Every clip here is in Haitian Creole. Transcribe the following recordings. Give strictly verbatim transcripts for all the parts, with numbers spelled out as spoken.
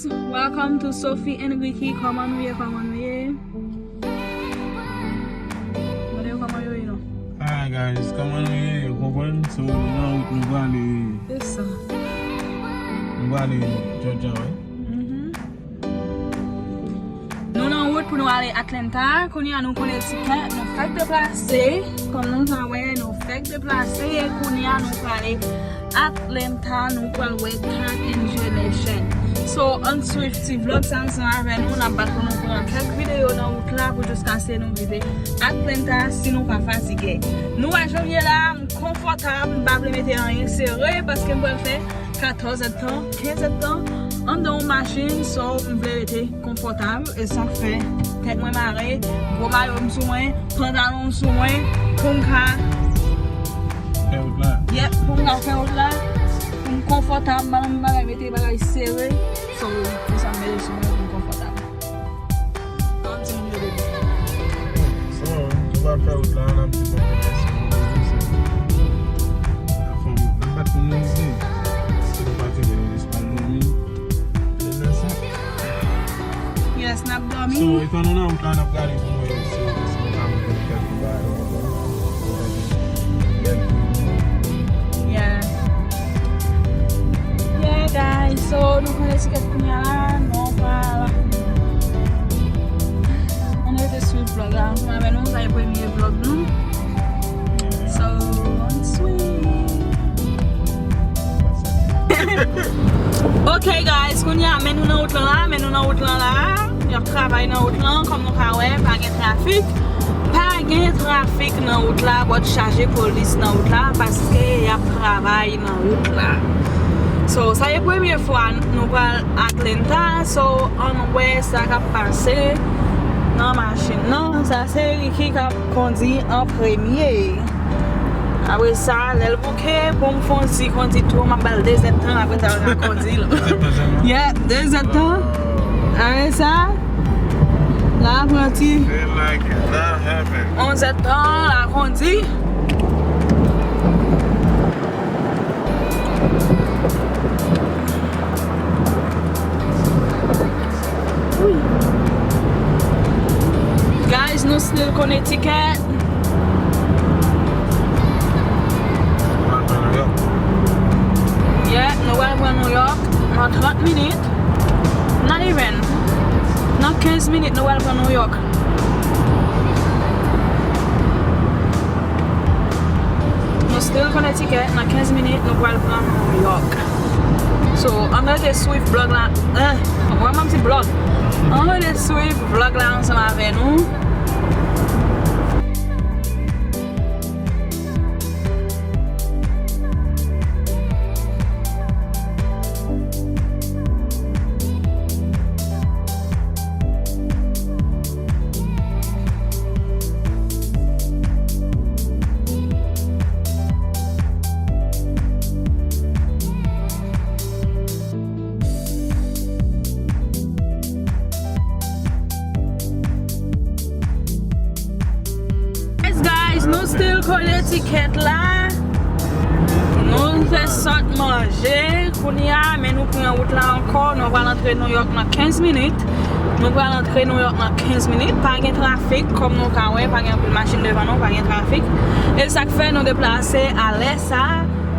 Welcome to Sophie and Ricky. Kòman nou ye? Kòman nou ye? Mande yo kòman yo ye non. Hi guys, kòman nou ye? Ou konprann? So, nou nan wout, nou prale. Se sa. Nou prale Georgia, wi. Mhm. Nou nan wout pou nou ale Atlanta. Kounye a nou konnen tikèt, nou fèk deplase. Kòm nou sa wè, nou fèk deplase. Kounye a nou prale Atlanta, nou pral wè Cat and Joy Nation. So, ann swiv ti vlog sa ansanm avè nou, n ap bat pou nou pran kèk videyo nan wout la pou jiskaske nou rive Atlanta si nou pa fatige. Nou wè jan m ye la, m konfòtab, m pa vle mete anyen sere paske m pral fè katòz èdtan, kenz èdtan anndan yon machin, so m vle rete konfòtab, e sa k fè tèt mwen mare, gwo mayo m sou mwen, pantalon m sou mwen, pou m ka fè wout la. Yep, pou m ka fè wout la, pou m konfòtab, m pa nan bagay mete bagay sere, so, se sa m mete sou mwen pou m konfòtab. Kòm ti moun yo depi. So, nou pral fè wout la, n ap di bon bagay, se bon bagay, se bon. N ap fè wout, n ap bat pou nou di. Si nou pa tire, nou jis pral dòmi. Lè sa. Yes, n ap dòmi. So, etan nou nan wout la, n ap gade pou nou wè si, si nou ka mete kèk bagay ankò. Yeah. Yeah, guys. So, nou pran tikèt kounye a la, nou pral. Ann rete swiv vlog la ansanm avè nou, sa e premye vlog nou. So, ann swiv. Ok, guys, kounye a, men nou nan wout lan la, men nou nan wout lan la. Y ap travay nan wout lan, kòm nou ka wè, pa gen trafik. Pa gen trafik nan wout la, bòt chaje polis nan wout la, paske y ap travay nan wout la. So, sa e premye fwa nou pral Atlanta, so, ann wè sa k ap pase nan machin nan. Sa se Ricky k ap kondi an premye. Apre sa, lè l bouke, pou m fè yon ti kondi tou, m ap ba l de zèdtan, apre sa, l ka kondi l. Yeah, de zèdtan. Apre sa, l apranti. Feel like it not happened. Yon zèdtan, l a kondi. Guys, nou still Connecticut. Yeah, nou pral pran New York nan trant minit. Not even. Nan kenz minit, nou pral pran New York. Nou still Connecticut, nan kenz minit, nou pral pran New York. So, ann rete swiv vlog la. Eh, vrèman ti vlog. Ann rete swiv vlog la ansanm avè nou. Yes, guys, nou still Connecticut la. Nou fè sot manje. Kounye a, men nou pran wout la ankò. Nou pral antre New York nan kenz minit. Nou pral antre New York nan kenz minit. Pa gen trafik, kòm nou ka wè, pa gen anpil machin devan nou, pa gen trafik. E sa k fè nou deplase a lè sa.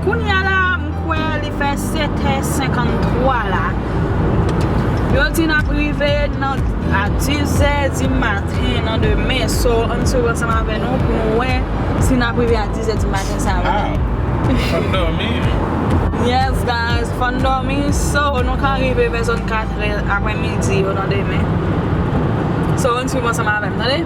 Kounye a la, m kwè li fè sèt è senkanntwa la. Yo di n ap rive nan, a dis è di maten nan demen. So, ann swiv ansanm avè nou pou nou wè si n ap rive a dis è di maten sa a. Ah, fò n dòmi. Yes, guys, fò n dòmi. So, nou ka rive vè zòn kat è aprèmidi yo nan demen. So, ann swiv ansanm avè m, tande?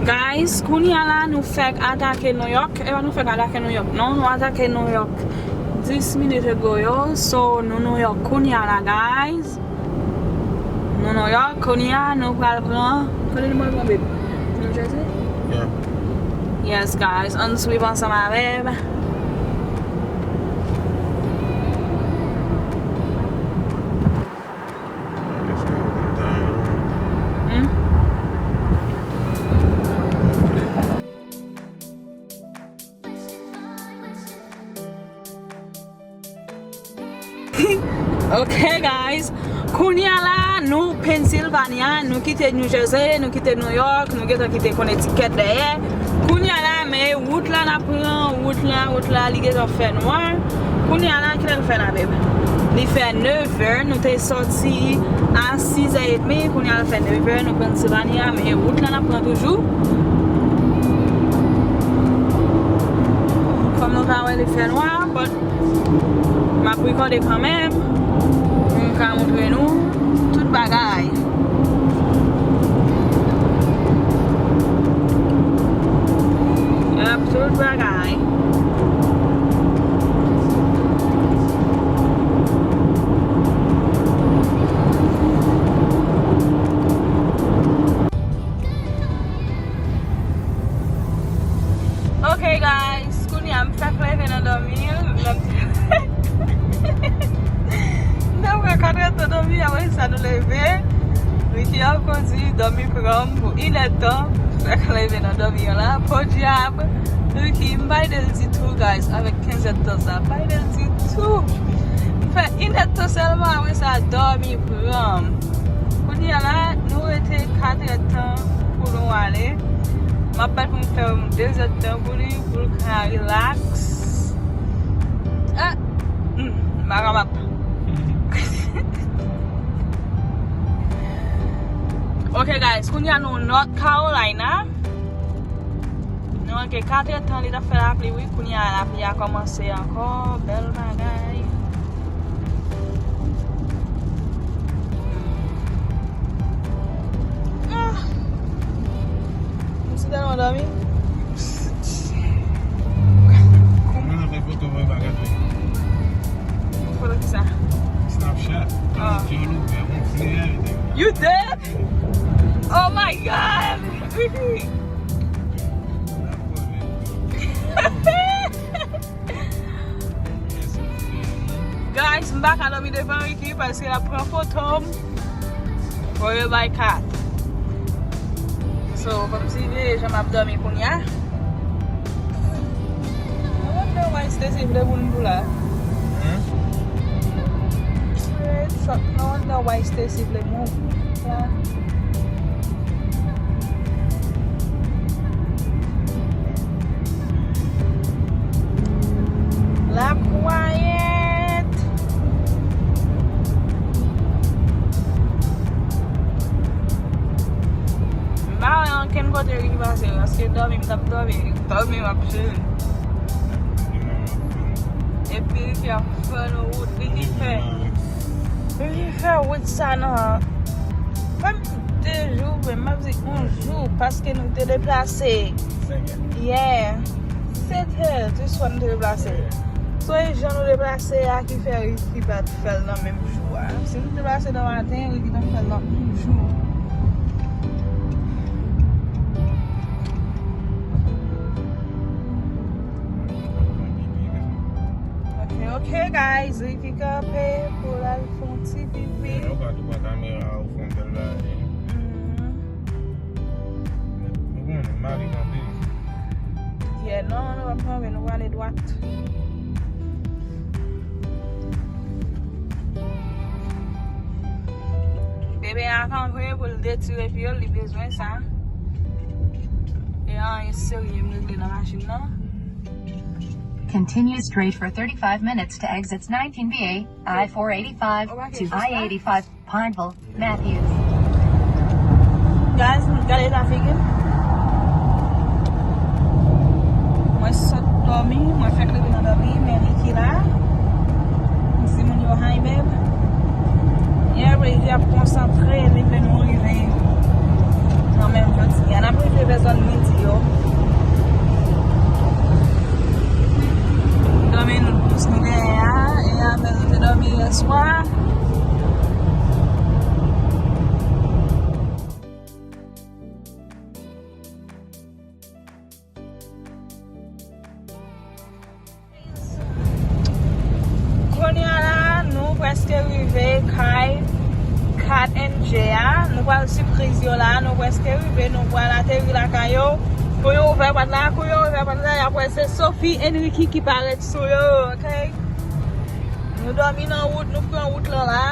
Guys, kounye a la, nou fèk atake New York. E pa nou fèk atake New York, non, nou atake New York dis minit ago yo. So, nou New York kounye a la, guys. Nou New York kounye a, nou pral pran. Kote nou pral pran, babe? New Jersey? Yeah. Yes, guys, ann swiv ansanm avè m. Hmm? Ok, guys. Kounye a la, nou Pennsylvania, nou kite New Jersey, nou kite New York, nou gentan kite Connecticut dèyè. Kounye a la, men wout la n ap pran, wout la, wout la, li gentan fè nwa. Kounye a la, kilè l fè la, babe? Li fè nevè, nou te sòti a sizè edmi, kounye a l fè nevè, nou Pennsylvania, men wout la n ap pran toujou. Kòm nou ka wè, li fè nwa, but m ap rekòde kanmenm pou m ka montre nou tout bagay. Yep, tout bagay. Ok, guys, kounye a m fèk leve nan dòmi. M te pran katrèdtan dòmi, apre sa nou leve. Ricky ap kondui, dòmi pran m pou inèdtan. M fèk leve nan dòmi an la. Podyab, Ricky, m pa ede l ditou, guys, avèk kenz èdtan sa. M pa ede l ditou. M fè inèdtan sèlman, apre sa, dòmi pran m. Kounye a la, nou rete katrèdtan pou nou ale. M ap bat pou m fè yon dezèdtan pou li, pou l ka rilaks. Ah! Hmm, m pa kapab. Ok, guys, kounye a nou North Carolina. Nou anke katrèdtan, li t ap fè lapli, wi. Kounye a, lapli a kòmanse ankò. Bèl bagay. Ah! M si tèlman dòmi. Kòman nan fè foto mwen pa gade? Foto ki sa? Snapchat. Ah. Ti ou louvè, ou vle arete. You dead? Oh my God! Ricky! Guys, m pa ka dòmi devan Ricky paske l ap pran foto m. Voye bay kat. So, kòmsi veye jan m ap dòmi kounye a. I wonder why Stacy vle pou n pou la. Hmm? Straight shot. I wonder why Stacy vle move la. La kwayèt. M pa wè ankenn kote Ricky pase, paske dòmi, m t ap dòmi, dòmi m ap jere. Epi Ricky ap fè nou wout, Ricky fè, Ricky fè wout sa nan, pa m di de jou, men m ap di yon jou, paske nou te deplase. Yeah. Sèt è, jis fò n te deplase. So, e jan nou deplase a ki fè Ricky pa t fè l nan menm jou a. Si nou deplase nan maten, Ricky t ap fè l nan menm jou. Ok, ok, guys, Ricky kanpe pou l al fè yon ti pipi. Yo ka tou pran kamera ou fè yon bèl bagay. Mhm. Nou konnen, m ale kanpe. Yeah, non, nou p ap kanpe, nou prale dwat. Bebe a kanpe pou l detire pye l, li bezwen sa. E anyen serye m regle nan machin nan. Continue straight for thirty-five minutes to exits nineteen B A, I four eighty-five to I eighty-five. Pineville, Matthews. Guys, gade eta figi m. Mwen sot dòmi, mwen fèk leve nan dòmi, men Ricky la. M di moun yo, "Hi, babe." Yeah, Ricky ap konsantre, li vle nou rive kanmenm jodi a. N ap rive vè zòn midi yo. Dòmi nou dous nou genyen a, e apre nou te dòmi yè swa. Kounye a la, nou prèske rive kay Kat and Jay a. Nou pral sipriz yo la, nou prèske rive, nou pral ateri lakay yo. Kou yo ouvè pòt la, kou yo ouvè pòt la, y ap wè se Sophie and Ricky ki parèt sou yo, ok? Nou dòmi nan wout, nou pran wout lan la.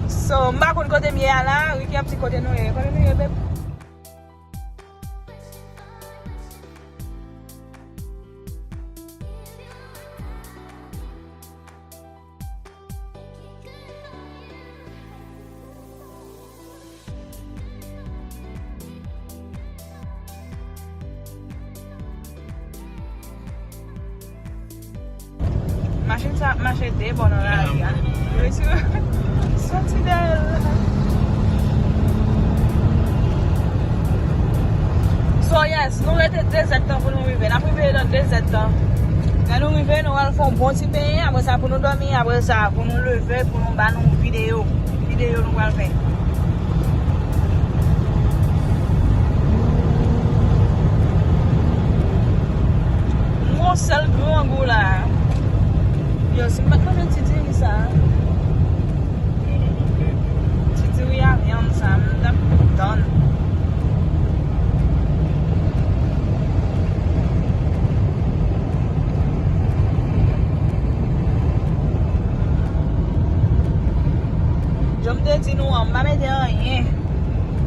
So, m pa konn kote m ye a la. Ricky ap di kote nou ye. Kote nou ye, babe? Machin sa ap mache de bò nan lari a. Wi, si w soti dèyè l. So, yes, nou rete de zèdtan pou nou rive. N ap rive nan de zèdtan. Lè nou rive, nou pral fè yon bon ti benyen. Apre sa, pou nou dòmi. Apre sa, pou nou leve, pou nou ba nou videyo. Videyo nou pral fè. M gon sèl grangou la. Yo, si m pa t manje ti diri sa, ti diri a vyann sa, m t ap tann. Jan m te di nou an, m pa mete anyen.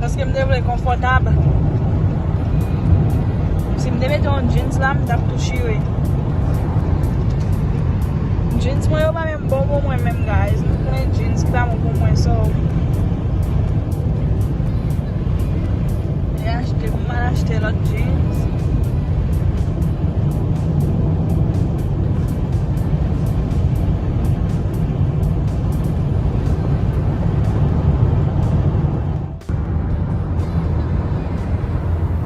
Paske m te vle konfòtab. Si m te mete yon jeans la, m t ap tou chire. Jeans mwen yo pa menm bon pou mwen menm, guys. Nou konnen jeans ki pa bon pou mwen, so. Mwen achte, mwen al achte lòt jeans.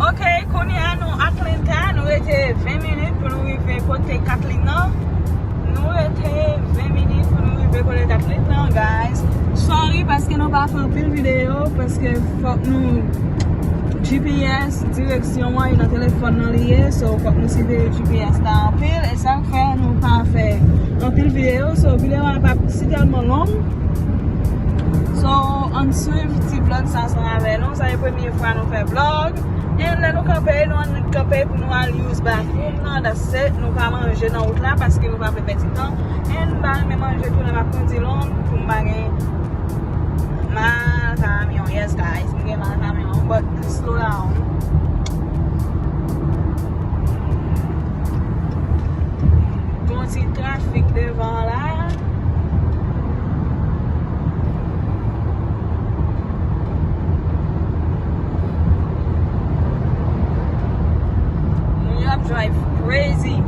Ok, kounye a nou Atlanta, nou rete ven minit pou nou rive kote Kathleen nan. Nou rete ven minit pou nou rive kote Kathleen nan, guys. Sorry, paske nou pa fè anpil videyo, paske fòk nou G P S, direksyon an, e nan telefòn nan li ye, so fòk nou siveye G P S la anpil, e sa k fè nou pa fè anpil videyo, so videyo a p ap si tèlman long. So, ann swiv ti vlòg sa ansanm avè nou. Sa se premye fwa nou fè vlòg. And lè nou kanpe, nou annik kanpe pou nou al use bathroom nan, that's it. Nou pa manje nan wout la paske nou pa vle pèdi tan. And m pa renmen manje tou lè m ap kondi long pou m pa gen mal kamyon. Yes, guys, m gen mal kamyon, but li slow down. Gon ti trafik devan la. Moun yo ap drive crazy.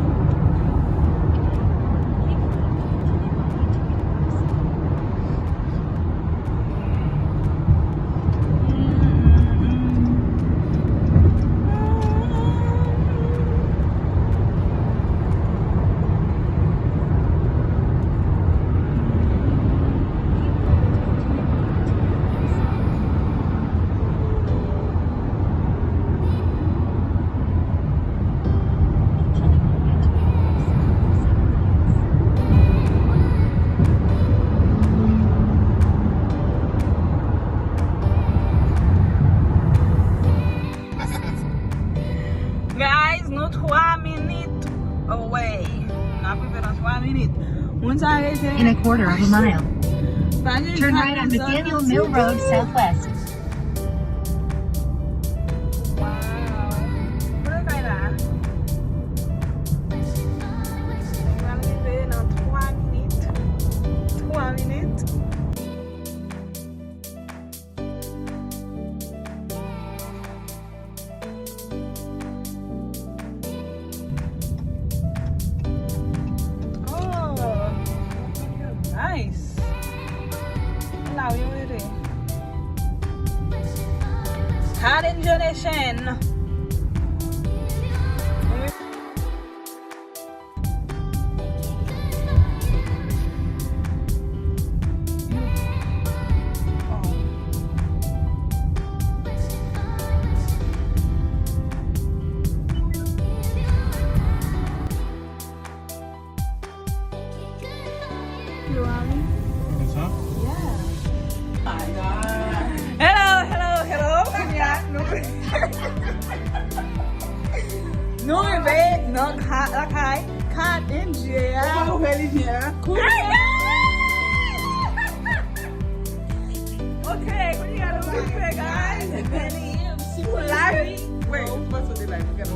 Guys, nou twa minit away. N ap rive nan twa minit. Moun sa rete. In a quarter of a mile. Turn right on McDaniel Mill Road Southwest. Wow. Kote kay la? Nou pral rive nan twa minit. Twa minit. Oh, nice. La wi, wi, wi. Hot in Generation. Hello, hello, hello. Kounye a, nou, nou rive nan ka-, lakay. Hot and J. Ou pa ouvè limyè a. Kounye a. Ok, kounye a nou rive, guys. Si w live, wait, ou panse w te live, ou gade w.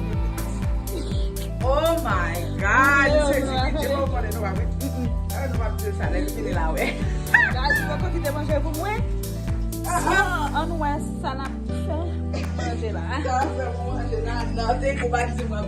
Oh my God, Sezi, ki Dye, ou konnen nou pa wè. Ah, nou pa di sa, lè l fini la, wè. Guys, nou poko kite manje pou mwen. So, ann wè sa n ap fè manje la. Sa fè mwen manje la, nothing, ou pa di mwen.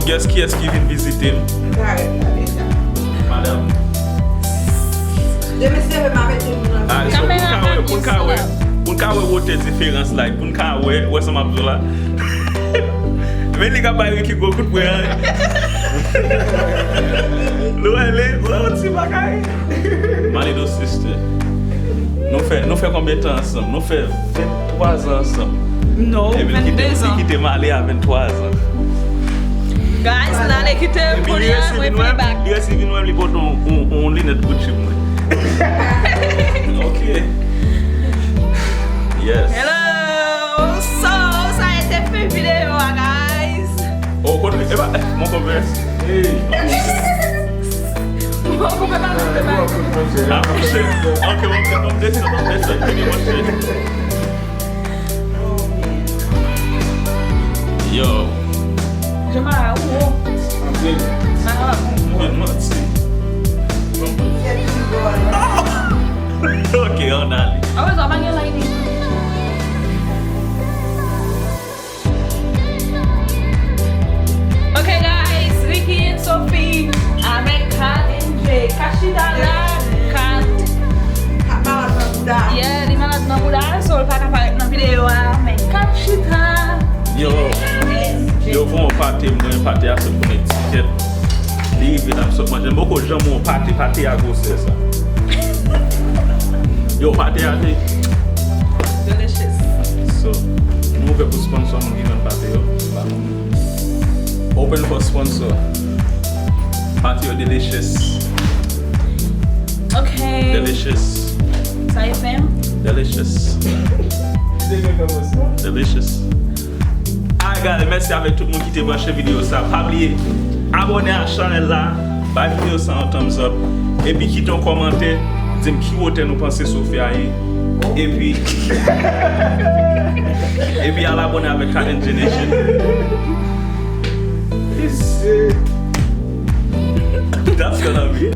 Guess kiyès ki vin vizite m? M ka ret la deja. Madanm. Demen se mwen, m a mete nou nan. Ah, so pou n ka wè, pou n ka wè, pou n ka wè wote diferans la, pou n ka wè, wè sa m ap di w la. Men li ka bay Ricky gwo kout pwen an. Nou wè li, wè yon ti bagay. My little sister. Nou fè, nou fè konbyen tan ansanm? Nou fè venntwa zan ansanm. No, vennde zan. Epi li kite m ale a venntwa zan. Guys, l ale kite m kounye a, mwen vini back. Li resi vin wè m, li pote yon, yon, yon linèt Gucci pou mwen. Ok. Yes. Hello. So, sa a été fen videyo a, guys. Oh, kote, e pa, mon konpè. Hey. Mon konpè pa mete bay. Ah, mon chè. Ok, ok, ok, desann, desann, vini, mon chè. Yo. Jomara, ou wo. Anpil. Mwen manti. Ok, ann ale. Apre sa, pa gen lighting. Ok, guys, Ricky and Sophie avèk Kat and Jay. Kat chita la, Kat. Kat malad nan bouda. Yeah, li malad nan bouda, so l pa ka parèt nan videyo a, men Kat chita. Yo, yo fè yon pate, mwen pate a sot pou mwen ti kèt. Li rive la, m sot manje. M poko janm wè yon pate, pate a gwosè sa. Yo, pate a te. Delicious. So, nou ouvè pou sponsor moun ki vann pate yo. Open for sponsor. Pate yo delicious. Ok. Delicious. Sa e fèm? Delicious. Delicious. Alright, guys, mèsi avèk tout moun ki te branche videyo sa. Pa bliye abòne a chanèl la, bay videyo sa yon thumbs up, epi kite yon kòmantè, di m ki wotè nou panse Sophia ye. Epi, epi al abòne avèk Kat and Jay Nation. That's gonna be